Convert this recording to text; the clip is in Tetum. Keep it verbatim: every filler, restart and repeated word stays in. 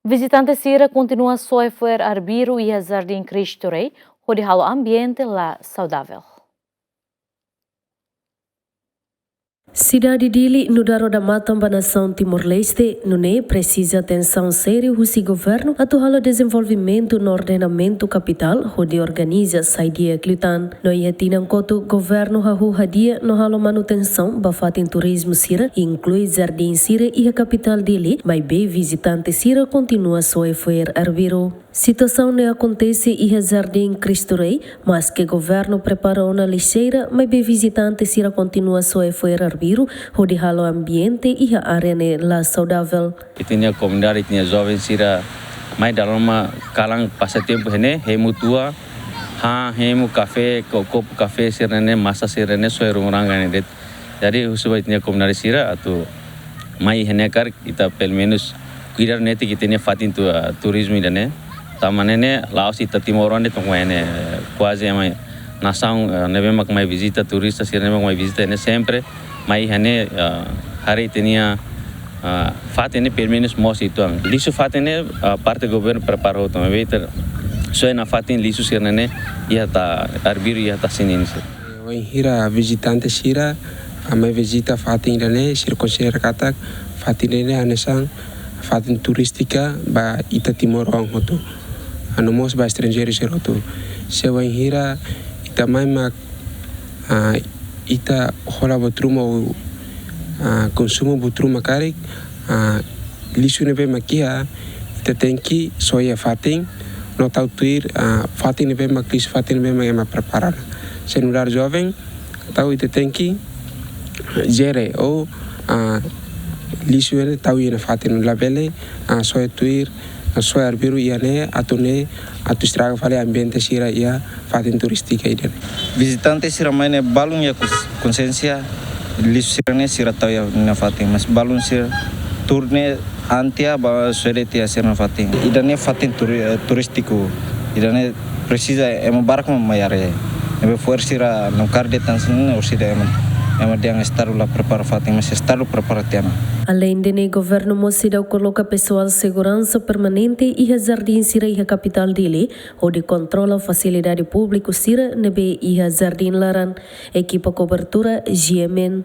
Vizitante sira kontinua soe fo'er arbiru iha Jardín Cristo Rei, hodi halo ambiente la saudavel. Sidade Dili nu'udar odamatan ba nasaun Timor-Leste, nune'e presiza atensaun sériu husi governu atu halo dezenvolvimentu no ordenamentu kapitál hodi organiza sai di'ak liután. No iha tinan kotuk governu hahú hadi'a no halo manutensaun ba fatin turizmu sira, inklui jardín sira iha kapitál Dili, maibé vizitante sira kontinua soe fo'er arbiru. Situasaun ne'e akontese iha Jardín Cristo Rei, maske governu prepara ona lixeira, maibé vizitante sira kontinua soe fo'er arbiru, hodi halo ambiente iha área ne'e la saudavel. Ita-nia komunidade, ita-nia joven sira mai dala ruma kalan pasa tempu iha ne'e, hemu tua, han, hemu kafé, ko-, kopu kafé sira-ne'e, masa sira-ne'e, soe rungurang ne'e de'it. Jadi, husu ba ita-nia komunidade sira atu mai iha ne'e karik ita pelumenus kuidadu netik ita-nia fatin tu-, ah, turizmu ida-ne'e. Tanba ne'e ne'e la'ós ita timoroan de'it mak mai ne'e, kuaze ema nasaun, eh, ne'ebé mak mai vizita, turista sira ne'ebé mak mai vizita ne'e sempre mai iha ne'e, eh, haree ita-nia, eh, fatin ne'e pelumenus moos uitoan. Lixu fatin ne'e, eh, parte governu prepara hotu, maibé ita soe nafatin lixu sira-ne'e iha ta arbiru iha ta sinin sira. Wainhira vizitante sira, ah, mai vizita fatin ida-ne'e, sira konsidera katak fatin ida-ne'e hanesan fatin turístika ba ita timoroan hotu. Ah, no mós ba estranjeiru sira hotu. Se wainhira ita mai mak, ah, ita hola buat ruma, ah, konsumu buat ruma karik, ah, lixu ne'ebé mak iha, ita tenke soe iha fatin, no tau tuir, ah, fatin ne'ebé mak lixu, fatin ne'ebé mak ema prepara. Se nu'udar joven, tau ita tenke jere ou, ah, lixu ne'e tau iha fatin, labele, ah, soe tuir, ah, soe arbiru iha ne'e, atu ne'e, atu estraga fali ambiente sira iha fatin turístika ida-ne'e. Vizitante sira mai ne'e balun iha kons-, konsiénsia, lixu sira-ne'e sira tau iha nia fatin, mas balun sira tuur ne'e antia ba soe de'it iha sira-nia fatin. Ida-ne'e fatin turi-, eh, turístiku. Ida-ne'e presiza ema barak mak mai haree. Ne'ebé fo'er sira nunka de'it tan sinin, orsida ema, ema dehan estadu la prepara fatin, mas estadu prepara tiha ona. Aleinde ne'e, governu mós seidauk koloka pesoál seguransa permanente iha jardín sira iha kapitál Dili, hodi kontrola fasilidade públiku sira ne'ebé iha jardín laran. Ekipa kobertura, G M N.